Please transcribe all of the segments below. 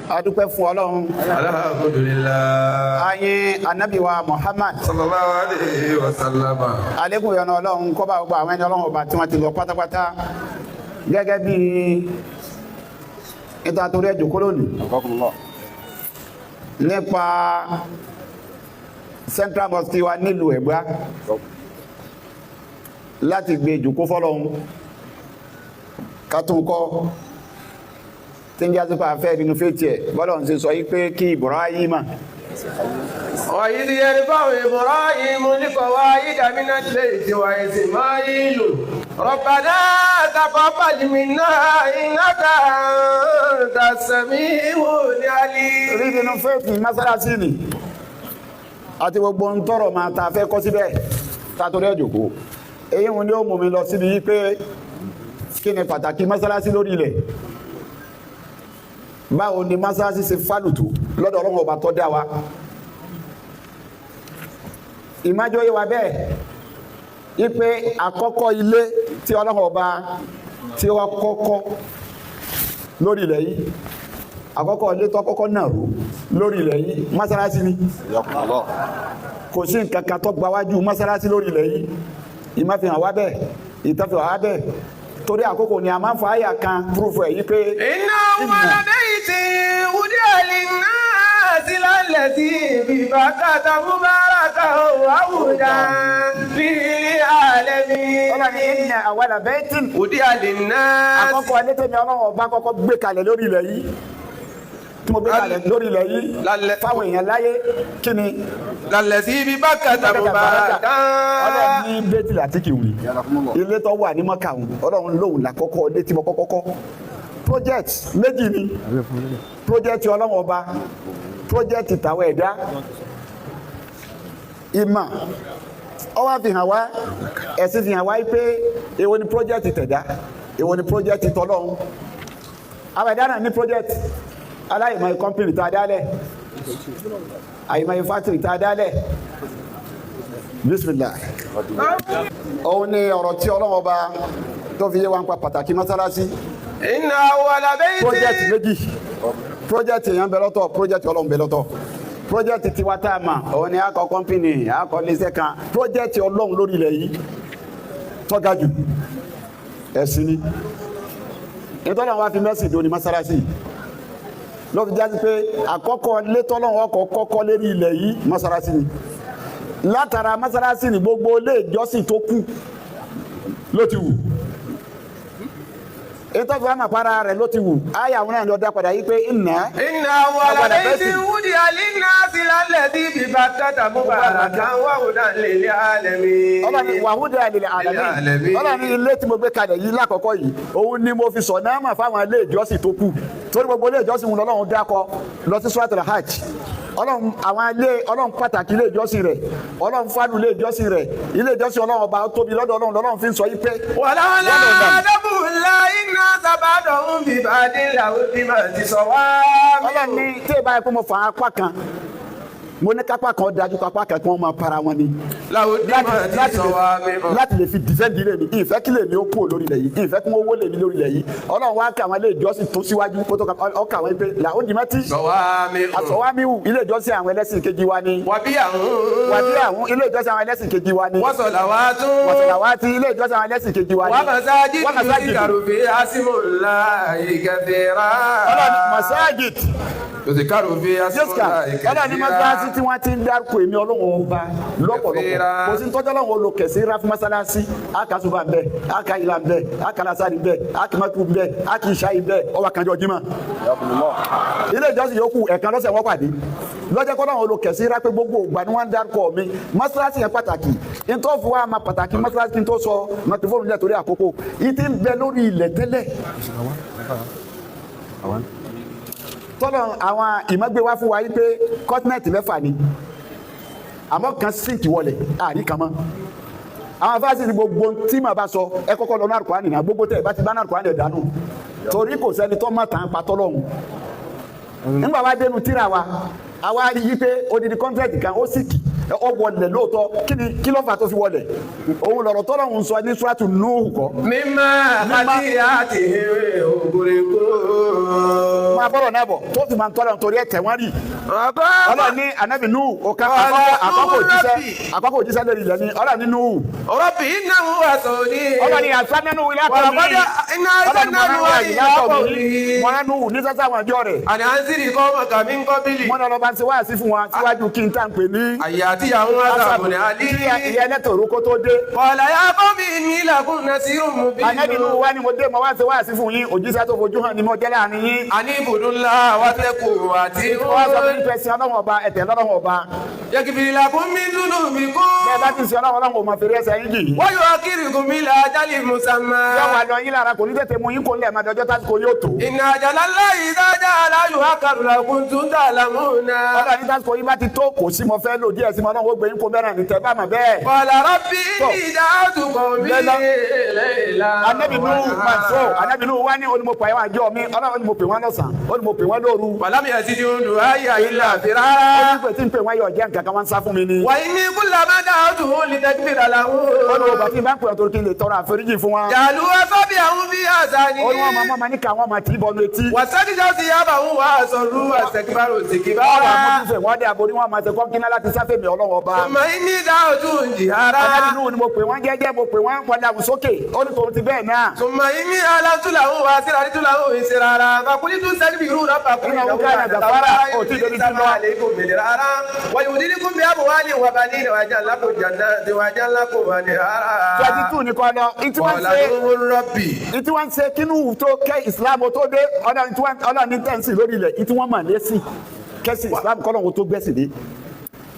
Adúpẹ́ fún Ọlọ́run. Alhamdulillah. Ayin anabi wa Muhammad. Sallallahu alayhi wa sallam. Alekun yọnu Ọlọ́run kó bá gbogbo àwọn ẹni Ọlọ́run ọba tí wọ́n ti lọ pátápátá, gẹ́gẹ́ bí níta torí ẹjọ́ kúrò ní nípa Central Mosque wa nílùú Ẹ̀gbá láti gbé ìjòkó fọ́lọ́run ká tún kọ́, tí ń jásí pa afẹ́ renovate ẹ̀, bọ́lọ̀ ń ṣe sọ yí pé kí Ibrahima. وإذ يرفع إبراهيم القواعد من البيت وإسماعيل ربنا تقبل منا إنك أنت السميع العليم. Rí renovate mọ́sálásí ni àti gbogbo ń tọrọ máa ta fẹ́ kọ́ síbẹ̀ tàtórí ẹ̀jòkó. Èyí wọn ni ó mú mi lọ síbi yí pé kí ni pàtàkì mọ́sálásí lórí ilẹ̀? Báwo ni mọ́sálásí ṣe fálùtù lọ́dọ̀ Ọlọ́run ọba tó dá wa? Ìmájọ́ yé wa bẹ́ẹ̀ yí pé àkọ́kọ́ ilé tí Ọlọ́run ọba tí wọ́n kọ́kọ́ lórí ilẹ̀ yìí, àkọ́kọ́ ilé tó kọ́kọ́ náà ró lórí ilẹ̀ yìí, mọ́sálásí ni. Kò sí nǹkan kan tó gbáwájú mọ́sálásí lórí ilẹ̀ yìí. Ìmáfihàn wá bẹ́ẹ̀, ìtàfihàn wá bẹ́ẹ̀. Torí àkókò ni a máa ń fa àyà kan proof ẹ̀ yí pé إن أول بيت وضع للناس للذي ببكة مباركا وهدى للعالمين. Ọlọ́ni إن أول بيت وضع للناس. Àkọ́kọ́ ilé tèmi Ọlọ́run ọba kọ́kọ́ gbé kalẹ̀ lórí ilẹ̀ yìí, tí mo gbé kalẹ̀ lórí ilẹ̀ yìí fáwọn èèyàn láyé, kí ni? للذي ببكة مباركا. Ọlọ́run ní bẹ́tìlì àti kìwì, ilé tó wà ní Mọ́kà òun, Ọlọ́run lóhùn làkọ́kọ́ ilé tí mo kọ́kọ́ kọ́. Project méjì ni: project Ọlọ́run ọba, project tàwọn ẹ̀dá. Ìmọ̀ ọ wá fi hàn wá, ẹ̀sìn fi hàn wá pé èwo ni project tẹ̀dá, èwo ni project tọlọ́run? Àwọn ẹ̀dá náà ní project aláìmọ̀, company tá a dálẹ̀, àìmọ̀ factory tá a dálẹ̀. Bismillah. Òun ni ọ̀rọ̀ tí Ọlọ́run ọba tó fi yé wa ń pa pàtàkì mọ́sálásí. إن أول بيت Project méjì: project èèyàn bẹ lọ́tọ̀, project Ọlọ́run bẹ lọ́tọ̀. Project tiwa tá a mà, òun ni akọ company, akọ iléeṣẹ́ kan. Project Ọlọ́run lórí ilẹ̀ yìí tọ́ga jù, ẹ̀sìn ni. Nítorí àwọn afi mẹ́sìn dóni mọ́sálásí ló fi jásí pé àkọ́kọ́ létọ́lọ́run ọkọ̀ kọ́kọ́ lérí ilẹ̀ yìí, mọ́sálásí ni. Látara mọ́sálásí ni gbogbo ilé ìjọsìn tó kù ló ti wù. Ètò ìfowópamọ́ àmàpára rẹ̀ ló ti wù. Ayé àwọn náà lọ dá padà yí pé إن إن أول بيت وضع للناس للذي ببكة مباركا وهدى للعالمين. Ọlọ́ni وهدى للعالمين. للعالمين. Ọlọ́ni ilé tí mo gbé kalẹ̀ yìí lákọ̀ọ́kọ́ yìí, òun ni mo fi sọ̀ náà mà fáwọn ilé ìjọsìn tó kù, torí gbogbo ilé ìjọsìn wọn lọ́lọ́run dákọ lọ sí Suratul Hajj. Ọlọ́run, àwọn ilé Ọlọ́run pàtàkì ilé ìjọsìn rẹ̀, Ọlọ́run fánù ilé ìjọsìn rẹ̀. Ilé ìjọsìn Ọlọ́run ọba ó tóbi lọ́dọ̀ Ọlọ́run, lọ́lọ́run fi ń sọ yí pé ولولا دفع الله الناس بعضهم ببعض لهدمت صوامع. Ọlọ́run ní tí ì báyìí pé mo fà á apá kan, mo ní kápá kan dájú kápá kan kí wọ́n máa para wọn ni لهدمت صوامع. Láti lè fi defend ilé mi. Ìfẹ́ kí lè mi ó kú lórí ilẹ̀ yìí, ìfẹ́ kí wọ́n wó lè mi lórí ilẹ̀ yìí. Ọlọ́run wá kí àwọn ilé ìjọsìn tó síwájú kó tó ọkà àwọn pé لهدمت صوامع. الصوامع, ilé ìjọsìn àwọn ẹlẹ́sìn kejì wa ni. وبيع. وبيع, ilé ìjọsìn àwọn ẹlẹ́sìn kejì wa ni. وصلوات. وصلوات, ilé ìjọsìn àwọn ẹlẹ́sìn kejì wa ni. ومساجد ومساجد. يذكر فيها اسم الله كثيرا. Ọlọ́run مساجد يذكر فيها اسم jessica الله Ọlọ́run ní mọ́sálásí كثيرا. tí wọ́n ti ń dárúkọ èmi Ọlọ́run ọba lọ́pọ̀lọpọ̀. كثيرا. Kò sí tọ́jú Ọlọ́run olo كثيرا fún mọ́sálásí. Akasuba ń bẹ, akayila ń bẹ, akalasari ń bẹ, akimatu ń bẹ, akisayi ń bẹ, ọwọ́ kanjọ jimá. Ilé ìjọsìn yòókù, ẹ̀kan lọ́sẹ̀ wọ́n pàdé. Lọ́jọ́ kọ́ Ọlọ́run olo كثيرا pé gbogbo ìgbà ni wọ́n ń dárúkọ mi. Mọ́sálásí yẹn pàtàkì. Ntọ́ fún wa ma pàtàkì mọ́sálásí, kí n tó sọ microphone lẹ̀ torí àkókò ìtì ń bẹ lórí ilẹ̀ tẹ́lẹ̀ tọ́lọ̀, àwọn ìmọ̀gbé wá fún wa yí pé continent mẹ́fà ni, àmọ́ kan sink wọlé, àrí kan mọ́. Àwọn afáàsì ni gbogbo tí màá bá sọ, ẹ kọ́kọ́ lọ náà Kùránì náà. Gbogbo tẹ̀ bá ti bá náà Kùránì ẹ̀ dànù, torí kò sẹ́ni tó má tàn pa tọ́lọ́hún. Nígbà wá dénú tíra wa, àwa rí i pé odidi continent kan ó sì kì ọ wọlé lóòótọ́. Kí ni kí ló fà tó fi wọlé? Òun lọ̀rọ̀ tọ́lọ́hún sọ ní Suratu Nuhu kọ́. مما خطيئاتهم أغرقوا. Máa bọ̀rọ̀ náà bọ̀ tó fi máa ń tọ́lọ̀ nítorí ẹ̀tẹ̀ wọ́n rì. Ọlọ́run ní anabi Nuhu ọ̀ka àkọ́kọ́ òjíṣẹ́, àkọ́kọ́ òjíṣẹ́ lórí ilẹ̀ ni Ọlọ́run ní Nuhu. رب إنه عصوني. Ọlọ́run ní àṣánánú ilé àkọ́kọ́ ولقد إنا أرسلنا نوحا إلى قومه mọ̀nà Nuhu ní sẹ́sẹ́ àwọn àjọ rẹ̀. أن أنذر قومك من قبل Mọ̀nà ọlọ́ba ń ṣe wáàsí fún wa síwájú kí n tá n pè ní. أن يأتيهم عذاب Kí أليم. ìyá ẹlẹ́tọ̀ orúkọ tó dé. قال يا قوم إني لكم نذير مبين. Anabi Nuhu wá ní mo dé, mo wá ṣe wáàsí fún yín, òjíṣẹ́ tó fojú hàn ni mo jẹ́ láàrin yín. أن اعبدوا الله واتقوه Wọ́n sọ fún وأطيعون. yín pé ẹ̀sìn Ọlọ́run ọba, ẹ̀tẹ̀ lọ́lọ́run ọba. يغفر لكم من ذنوبكم. Bẹ́ẹ̀ bá ti sin Ọlọ́run, Ọlọ́run ò máa fèrè ẹsẹ̀ yín jì yín. ويؤخركم إلى أجل مسمى. Yóò wá lọ yín lára, kò ní tètè mú yín kó lẹ̀ máa dọjọ́ tásìkò yóò tó. إن أجل الله إذا جاء لا يؤخر لو كنتم تعلمون. Ọlọ́run ní tásìkò yín bá ti tó, kò sí mo fẹ́ lò díẹ̀ sí mo, Ọlọ́run ó gbé yín kó bẹ́rẹ̀ ní tẹ́ bá mọ̀ bẹ́ẹ̀. قال ربي إني دعوت قومي ليلا. Anabi Nuhu máa sọ, Anabi Nuhu wá ní onímọ̀pọ̀ àwọn àjọ mi, Ọlọ́run ní mo pè wọ́n lọ́sàn-án, ó ní mo pè wọ́n lóru. ولم يزدهم دعائي إلا Ó فرارا. ní pé tí ń pè wọ́n yọ̀ jẹ́ nǹkan kan wọ́n ń sá fún mi ni. وإني كلما دعوتهم لتغفر لهم. Ó ní ọba tí ń bá ń pè wọ́n torí kí n lè tọrọ àforíjì fún wọn. جعلوا أصابعهم في Ó ní wọ́n máa آذانهم máa ní ká wọ́n máa tì í bọnu etí. واستغشوا ثيابهم وأصروا واستكبروا Wọ́n wà استكبارا. mójúfẹ̀ wọ́n dé aborí, wọ́n máa ṣe kọ́ńkínná láti sáfẹ̀mí Ọlọ́run ọba. ثم إني دعوتهم جهارا. Anabi Nuhu ni mo pè wọ́n jẹ́jẹ́, mo pè wọ́n padà wù sókè, ó ní tòun ti bẹ́ẹ̀ náà. ثم إني أعلنت لهم وأسررت لهم إسرارا فقلت استغفروا ربكم إنه إنه كان كان غفارا. غفارا أو تيجي يرسل السماء عليكم مدرارا ويمددكم بأموال وبنين ويجعل لكم جنات ويجعل لكم أنهارا. 22 ní kọ́ lọ, ìtí wọ́n قال ṣe نوح ربي. ìtí wọ́n ṣe kínú tó kẹ́ Islam tó dé, ọ̀nà ní tẹ́ǹsì lórí ilẹ̀, ìtí wọ́n mà lẹ́sìn kẹ́sì Islam kọ́ lọ́wọ́ tó gbẹ́sìn dé.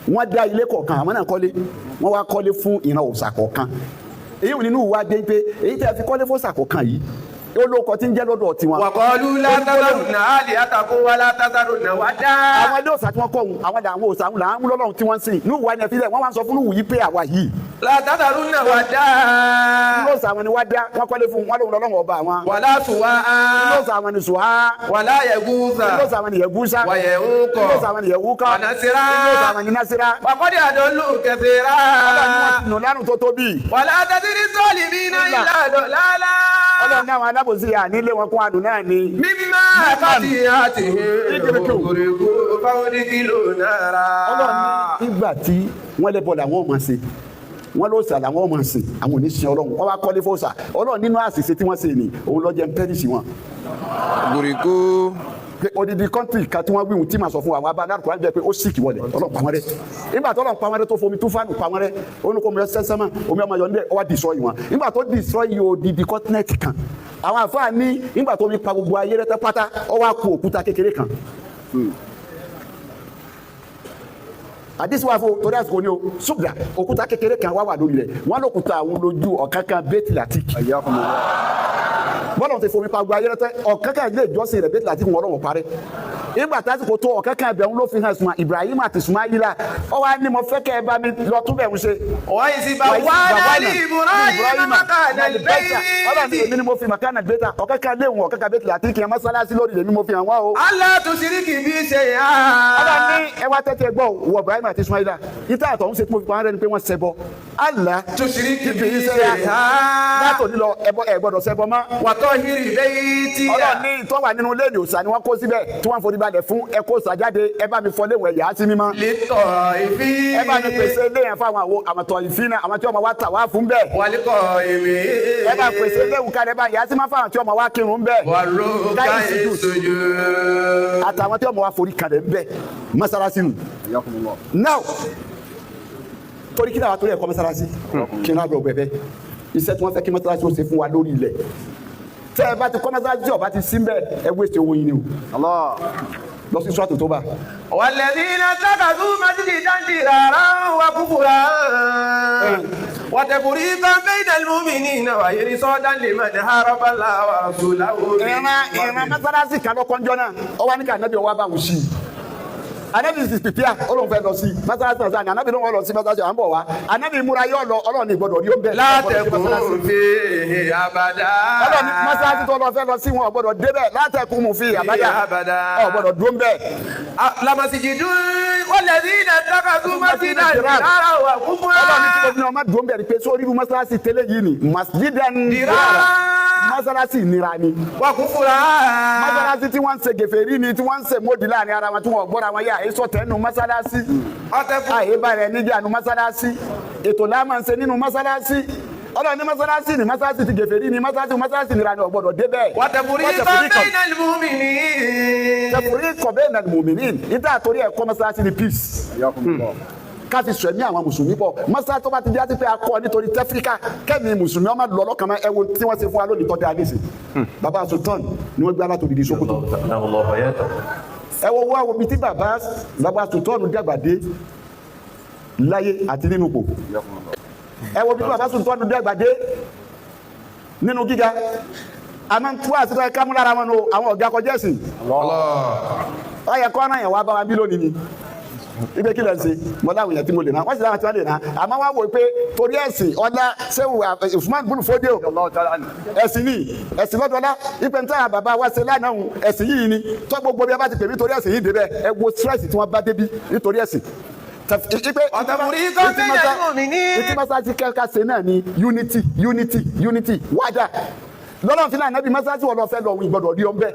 Wọ́n dá ilé kọ̀ọ̀kan, àwọn náà kọ́lé, wọ́n wá kọ́lé fún ìran òòṣà kọ̀ọ̀kan. Èyí ò nínú wa dé pé èyí tẹ́ fi kọ́lé fún òòṣà kọ̀ọ̀kan yìí, ó lóko tí ń jẹ́ lọ́dọ̀ tiwọn. وقالوا لا تذرن آلهتكم ولا تذرن ودا. Àwọn ilé òòṣà tí wọ́n kọ́ òun, àwọn àwọn òòṣà òun là ń lọ́lọ́run tí wọ́n ń sìn. Nínú wa ni ẹ fi lẹ̀, wọ́n wá ń sọ fún Nuhu yìí pé àwa yìí. لا تذرن ودا. Ilé òòṣà àwọn ni wá dá, wọ́n kọ́lé fún wọn lóhun lọ́lọ́run ọba àwọn. ولا سواعا. Ilé òòṣà àwọn ni Sùhá. ولا يغوث. Ilé òòṣà àwọn ni Yẹ̀gúsá. ويعوق. Ilé òòṣà àwọn ni Yẹ̀wúká. ونسرا. Ilé òòṣà àwọn ni Násírá. وقد أضلوا كثيرا. Ọlọ́run ni wọ́n ti nù lánàá tó tóbi. ولا تزد الظالمين إلا ضلالا. Ọlọ́run ní àwọn alábòsí à nílé wọn kún adùn náà ni. مما خطيئاتهم أغرقوا فأدخلوا نارا. Ọlọ́run ní ìgbà tí wọ́n lẹ́bọ̀ làwọn máa ṣe, wọ́n ló sà làwọn máa sìn, àwọn ò ní sin Ọlọ́run, wọ́n wá kọ́lé fòsà. Ọlọ́run nínú àṣìṣe tí wọ́n ṣe ni òun ló jẹ́ ń pẹ́rìsì wọn. أغرقوا. Pé odidi kọ́ńtì kan tí wọ́n wíwùn tí màá sọ fún wa, àwọn abáná kò jẹ́ pé ó sì kì wọlé, Ọlọ́run pa wọ́n rẹ́. Nígbà tó Ọlọ́run pa wọ́n rẹ́ tó fomi túfánù pa wọ́n rẹ́, ó ní kó omi ọsẹ sẹ́mà, omi ọmọ yọ níbẹ̀, ó wá destroy wọn. Nígbà tó destroy odidi kọ́ńtínẹ̀tì kan, àwọn àfáà ní nígbà tó omi pa gbogbo ayé rẹ́ tán pátá, ó wá kù òkúta kékeré kan. Àdísí wà fún torí àsìkò ní o ṣùgbọ́n òkúta kékeré kan wá wà lórí rẹ̀, wọ́n lókúta àwọn lójú ọ̀kan kan bẹ́tìlátìkì. Bọ́lá ti fomi pa gbogbo ayé rẹ̀ tẹ́, ọ̀kan kan ilé ìjọsìn rẹ̀ bẹ́tìlátìkì wọn lọ́wọ́ parẹ́. Nígbà tásìkò tó ọ̀kan kan ẹbẹ̀ ń ló fi hàn sùn Ibrahim àti Sumaila, ó wá ní mo fẹ́ kẹ́ ẹ bá mi lọ tún bẹ̀ ń ṣe. وإذ بوأنا لإبراهيم مكان البيت. Ọlọ́run èmi ni mo fi makana bẹ́tà ọ̀kan kan léwu ọ̀kan kan bẹ́tìlátìkì yẹn mọ́sálásí lórí rẹ̀ ni mo fi hàn wá o. ألا تشرك بي شيئا. Ọlọ́run ní ẹ wá tẹ́tí ẹ gbọ́ wọ Ibrahim àti Ismaila ìta àtọ̀ ń ṣe tí mo fi pa wọn rẹ ni pé wọ́n ṣẹbọ. Allah تشرك ibi بي iṣẹ́ شيئا. látò nílọ ẹbọ ẹ gbọ́dọ̀ ṣẹbọ mọ́. وطهر بيتي. Ọlọ́run ní ìtọ́ wà nínú léèdì òòṣà ni wọ́n kó síbẹ̀ tí wọ́n forí balẹ̀ fún ẹ kó òòṣà jáde, ẹ bá mi fọ léwọ̀ ẹ̀yà sí mímọ́. للطائفين. Ẹ bá mi pèsè ilé yẹn fáwọn àwo àmọ̀tọ̀ ìfínà àwọn tí wọ́n máa wá tà wá fún bẹ́ẹ̀. والقائمين. Ẹ bá pèsè léwu kalẹ̀ bá yà á sí máa fáwọn tí wọ́n máa wá kírun bẹ́ẹ̀. والركع السجود. Àtàwọn tí wọ́n máa wá forí kalẹ̀ bẹ́ẹ̀ mọ́sálásí nù. Now torí kí làwọn torí ẹ̀kọ́ mọ́sálásí kí n lábẹ́ ọ̀bẹ bẹ́ẹ̀ iṣẹ́ tí wọ́n fẹ́ kí mọ́sálásí ó ṣe fún wa lórí ilẹ̀ tẹ́ ẹ bá ti kọ́ mọ́sálásí tí ọba ti sí mbẹ́ ẹ wéṣẹ̀ owó yín ni o lọ sí sọ́ọ̀tù tó bá. والذين اتخذوا مسجدا ضرارا وكفرا وتفريقا بين المؤمنين وإرصادا لمن حارب الله ورسوله. Ìran ìran mọ́sálásí kan lọ́kọ́njọ́ náà ó wá ní ká ànábì ọwọ́ bá wù sí i. Ànábì sì pìpìà ó lóun fẹ́ lọ sí mọ́sálásí náà sáà ànábì lóun lọ sí mọ́sálásí à ń bọ̀ wá ànábì múra yóò lọ Ọlọ́run ní ìgbọ́dọ̀ rí ó ń bẹ̀. لا تكن فيه أبدا. Ọlọ́run ní mọ́sálásí tó lọ fẹ́ lọ sí wọn ò gbọ́dọ̀ débẹ̀ látẹ̀kùn mú fi àbájá أبدا. ò gbọ́dọ̀ dúró ń bẹ̀. لمسجد والذين اتخذوا مسجدا ضرارا Ọlọ́run ní tí وكفرا. mo fi ọmọ dùn bẹ̀rẹ̀ pé sórí irú mọ́sálásí tẹ́lẹ̀ yìí ni masjidan ضرارا. Mọ́sálásí ìnira ni. Wàkúfúra. Mọ́sálásí tí wọ́n ń ṣe gèfèrí ni, tí wọ́n ń ṣe mọ́dì láàrin ara wọn, tí wọ́n gbọ́ra wọn yá àyè sọ̀tẹ̀ nínú mọ́sálásí. Ọ̀tẹ̀kù. Àyè bá rẹ̀ níjà nínú mọ́sálásí. Ètò la máa ń ṣe nínú mọ́sálásí. Ọlọ́run ní mọ́sálásí ni mọ́sálásí ti gèfèrí ni, mọ́sálásí mọ́sálásí nira ni, ọ̀gbọ́dọ̀ débẹ̀. Wàtẹ̀fúrí bẹ́ẹ̀ ní mùmíní. Tẹ̀fúrí kọ̀ bẹ́ẹ̀ nà mùmíní. Níta àtòrí ẹ̀kọ́ mọ́sálásí ni peace, ká fi sọ ẹ̀mí àwọn mùsùlùmí pọ̀. Mọ́sálásí tó bá ti di àti pé a kọ́ nítorí tẹ́fíríkà, kẹ́mi mùsùlùmí ọmọ lọ lọ́kàn máa ẹ wo tí wọ́n ṣe fún wa lónìí tọ́jú alẹ́ sí. Baba Sultan ni wọ́n gbé alátòdìdí Sokoto. Ẹ wo wá wo bí tí baba baba Sultan dàgbà dé láyé àti nínú kò. Ẹ wo bí tí baba Sultan dàgbà dé nínú gíga. Àmọ́ tí wàá sọ́dọ̀ ká mú lára wọn o, àwọn ọ̀gá kọjá ẹ̀sìn. Ó yẹ kọ́ ọ́nà yẹn wá bá wa bí lónìí ni ibi kí lè ṣe mọ láwọn èèyàn tí mo lè ná, wọ́n sì láwọn tí wọ́n lè ná. Àmọ́ wá wò pé torí ẹ̀sìn ọlá sẹ́wù Usman bunu Fodio, ẹ̀sìn ni ẹ̀sìn lọ́dọọlá ipe níta bàbá wa ṣe lánàá òun ẹ̀sìn yìí ni tọ́ gbogbo bí a bá ti pè mí torí ẹ̀sìn yìí débẹ̀. Ẹ wo stress tí wọ́n bá débi nítorí ẹ̀sìn. Ipe Ọ̀tẹ̀fúrí kan bẹ́ẹ̀ ní mùmíní. Ìtí mọ́sáàsì kẹ́kẹ́ ṣe náà ni unity, unity, unity. Wájà lọ́lọ́run fi náà nábì mọ́sáàsì wọ́n lọ fẹ́ lọ òun ìgbọ́dọ̀ rí ọ bẹ́ẹ̀.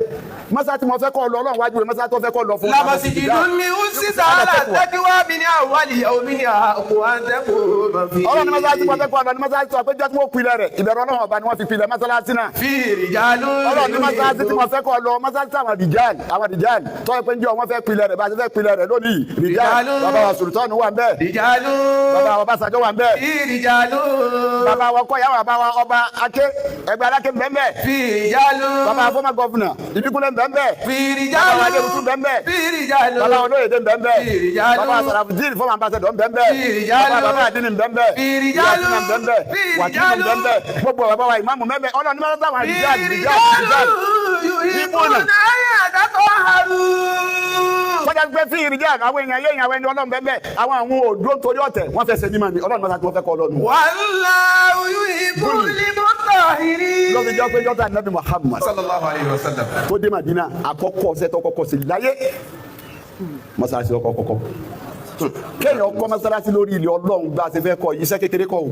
Mọ́sáàsì mo fẹ́ kọ́ lọ ọlọ́run wájú rẹ̀, mọ́sáàsì tó fẹ́ kọ́ lọ fún. Lamasijidun ni usisa ala taqwa min awwali yawmin ahaqqu an taquma fihi. Ọlọ́run ní mọ́sáàsì mo fẹ́ kọ́ lọ ní mọ́sáàsì tó pé jọ́ tí wọ́n pilẹ̀ rẹ̀, ìbẹ̀rù ọlọ́run ọba ni wọ́n fi pilẹ̀ mọ́sálásí náà. Fi rijalun. Ọlọ́run ní mọ́sáàsì tí mo fẹ́ kọ́ lọ, mọ́sáàsì àwọn rìjáàlì, àwọn rìjáàlì tó yẹ pé ń jẹ́ wọn fẹ́ pilẹ̀ rẹ̀ bá a ṣe fẹ́ pilẹ̀ rẹ̀ lónìí, rìjáàlì bàbá wa Sultan wà ń bẹ́ẹ̀, Rijalun. bàbá wa Ọbásanjọ́ wà ń bẹ́ẹ̀, Fi rijalun. bàbá wa kọ́ yàwó bàbá wa ọba Aké ẹgbẹ́ Aláké ń bẹ́ẹ̀ bẹ́ẹ̀, Fi rijalun. bàbá former governor Ìbíkúnlé ń bẹ́ẹ̀ bẹ́ẹ̀, Fi rijalun. bàbá wa Adébútú ń bẹ́ẹ̀ bẹ́ẹ̀, Fi rijalun. bàbá wa Olóyèdè ń bẹ́ẹ̀ bẹ́ẹ̀, Fi rijalun. bàbá wa Sarafudeen former ambassador ń bẹ́ẹ̀ bẹ́ẹ̀, Fi rijalun. bàbá bàbá Adini ń bẹ́ẹ̀ bẹ́ẹ̀, Fi rijalun. Ìyá ń bẹ́ẹ̀ bẹ́ẹ̀, Fi Wàkílù ń bẹ́ẹ̀ rijalun. bẹ́ẹ̀, gbogbo bàbá wa ìmáàmù bẹ́ẹ̀ bẹ́ẹ̀. Ọlọ́run ní mọ́tò àwọn Fi rìjáàlì, rìjáàlì, rìjáàlì. rijalun. Yuhibbuna an yatatahharu. Kọjá pé fi ìrìjà àwọn èèyàn yéèyàn àwọn ẹni ọlọ́run bẹ́ẹ̀ bẹ́ẹ̀, àwọn àwọn òdó torí ọ̀tẹ̀ wọ́n fẹsẹ̀ mímọ́ ni ọlọ́run mọ́tò àti wọ́n fẹ́ kọ́ ọlọ́run. Wallahu yuhibbul mutahhirin. Lọ́fi jọ́ pé jọ́ta nàbì Muhammad Sallallahu alayhi wa sallam. tó dé Madina, àkọ́kọ́ ọ̀sẹ̀ tó kọ́kọ́ sí láyé, mọ́sálásí lọ́kọ́ kọ́kọ́ kéèyàn kọ́ mọ́sálásí lórí ilẹ̀ ọlọ́run bá a ṣe fẹ́ kọ́ iṣẹ́ kékeré kọ́ o.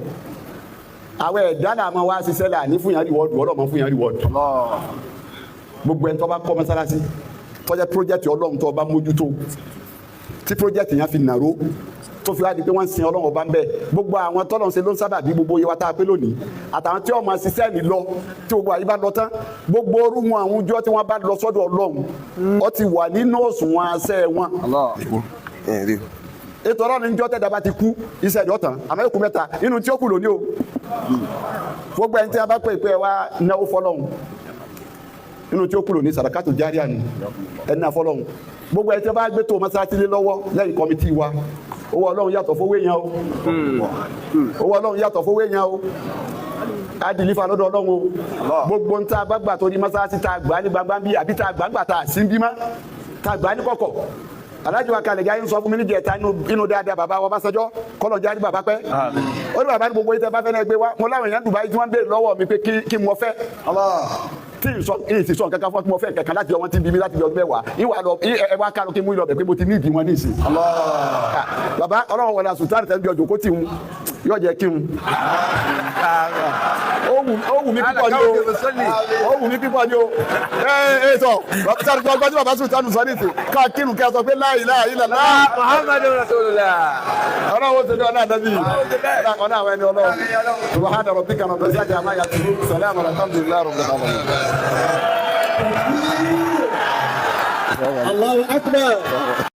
Àwọn ẹ̀dá náà máa wá ṣiṣẹ́ là ní fún yàn reward, ọlọ́run máa fún yàn reward. Gbogbo ẹni tó bá kọ́ mọ́sálásí tó jẹ́ project ọlọ́run tó bá mójútó, tí project yẹn fi nàró, tó fi wá di pé wọ́n ń sin ọlọ́run ọba ń bẹ̀, gbogbo àwọn tọ́lọ́run ṣe ló ń sábà bí gbogbo yewa tá a pé lónìí àtàwọn tí wọ́n máa ṣiṣẹ́ ní lọ, tí gbogbo àyè bá lọ tán, gbogbo orú wọn àwọn ọjọ́ tí wọ́n bá lọ sọ́dọ̀ ọlọ́run, ó ti wà nínú òṣùwọ̀n àṣẹ wọn. Ètò ọlọ́run níjọ́ tẹ́lẹ̀ bá ti kú iṣẹ́ ìjọ tán, àmọ́ èkó mẹ́ta inú tí ó kù lónìí o. Gbogbo ẹni tí a bá pè pé ẹ wá náwó fọlọ́run, inú tí ó kù lónìí sàdákàtù járíà ni ẹ ná fọlọ́run. Gbogbo ẹni tí a bá gbé tó mọ́sálásí lé lọ́wọ́ lẹ́yìn committee wa, owó ọlọ́run yàtọ̀ fowó èèyàn o, owó ọlọ́run yàtọ̀ fowó èèyàn o. Á dìlífà lọ́dọ̀ ọlọ́run o. Gbogbo ń tá a bá gbà tó ní mọ́sálásí, tá a gbà ní gbangba ń bí àbí tá a gbà ń gbà tá a sí ń bí mọ́, tá a gbà ní kọ̀kọ̀. Alájọ akalẹ̀ jáde ń sọ fún mi níjẹta inú dáadáa bàbá wa Ọbásanjọ́ kọ́lọ̀ jáde bàbá pẹ́. Ó ní bàbá ní gbogbo yìí tẹ́ bá fẹ́ náà gbé wá. Mo láwọn èèyàn Dubai tí wọ́n ń béèrè lọ́wọ́ mi pé kí mo fẹ́ tí n sọ n sì sọ nǹkan kan fún ọ tí mo fẹ́ nǹkan kan láti ọwọ́n tí ń bí mi láti bí ọdún mẹ́wàá ìwà lọ ẹ wá kálọ kí n mú ìlọ bẹ̀ pé mo ti ní ìdí wọn ní ìsìn. Bàbá ọlọ́run wọlé àsùntàn tẹ́lẹ̀ bí ọjọ́ kó tì ń yóò jẹ́ kí n. Ó wù mí pípọ̀ ní o, ó wù mí pípọ̀ ní o. Ẹ ẹ sọ sáré gbọ́ tí bàbá sultan sọ ní ìsìn ká kírun kí a sọ pé la ilaha illallah Muhammadu Rasulullah. Ọlọ́run ó ṣe ní ọlá àdábì ọlá àwọn ẹni ọlọ́run. Subhana rabbika rabbil izzati amma yasifun, salamun alhamdulillahi rabbil alamin. Allahu Akbar.